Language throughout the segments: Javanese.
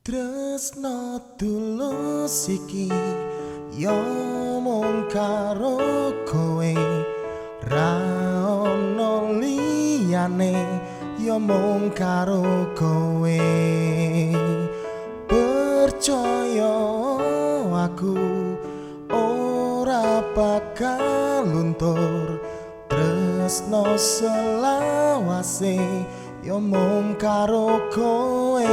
Tresno tulus iki ya mung karo kowe, ra ono liyane, ya mung karo kowe. Percaya aku ora bakal luntur, tresno selawase ya mung karo kowe.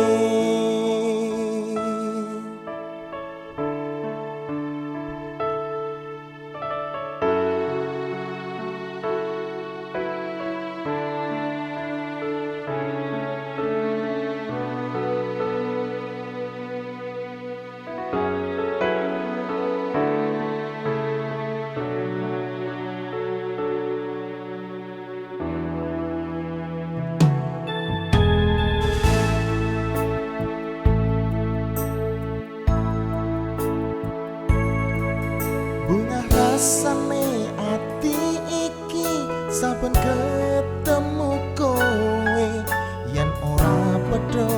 Bunga rasane ati iki saben ketemu kowe, yen ora pedho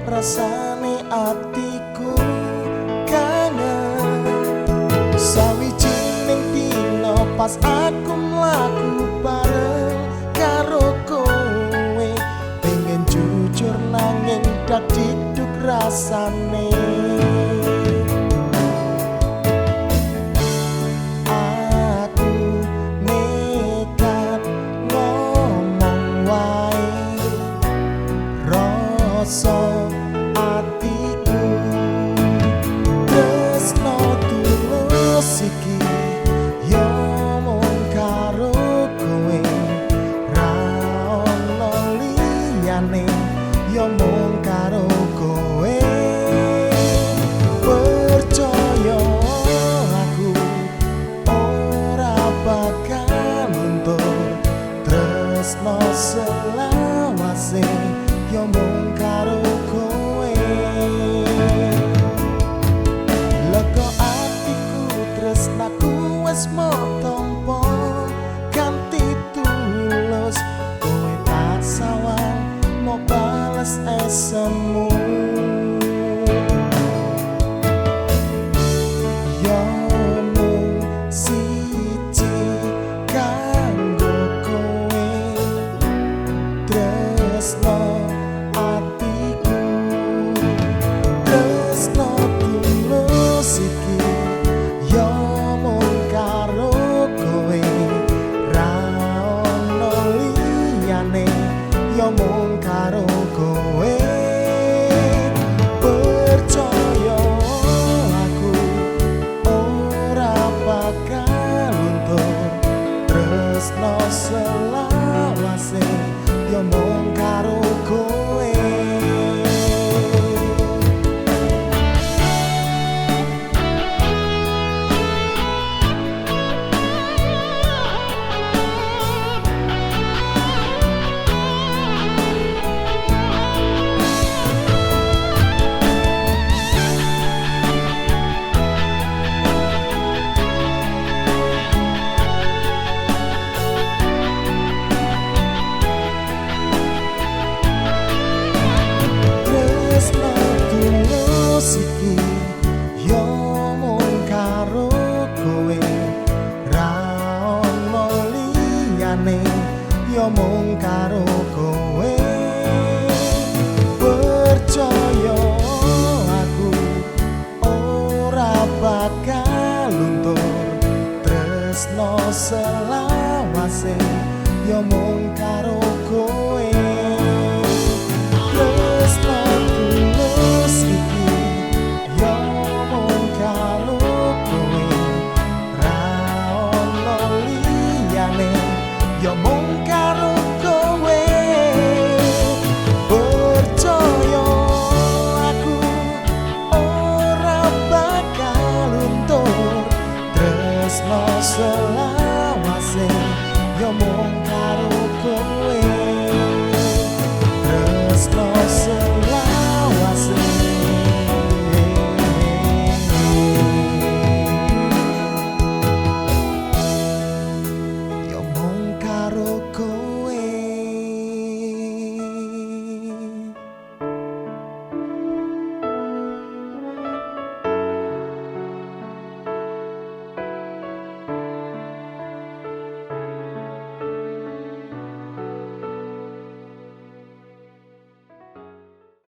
rasane atiku kangen. Sawijining dina pas aku mlaku bareng karo kowe, pengen jujur nanging dadiduk rasane. Aku nekat ngomong wae, rasa ati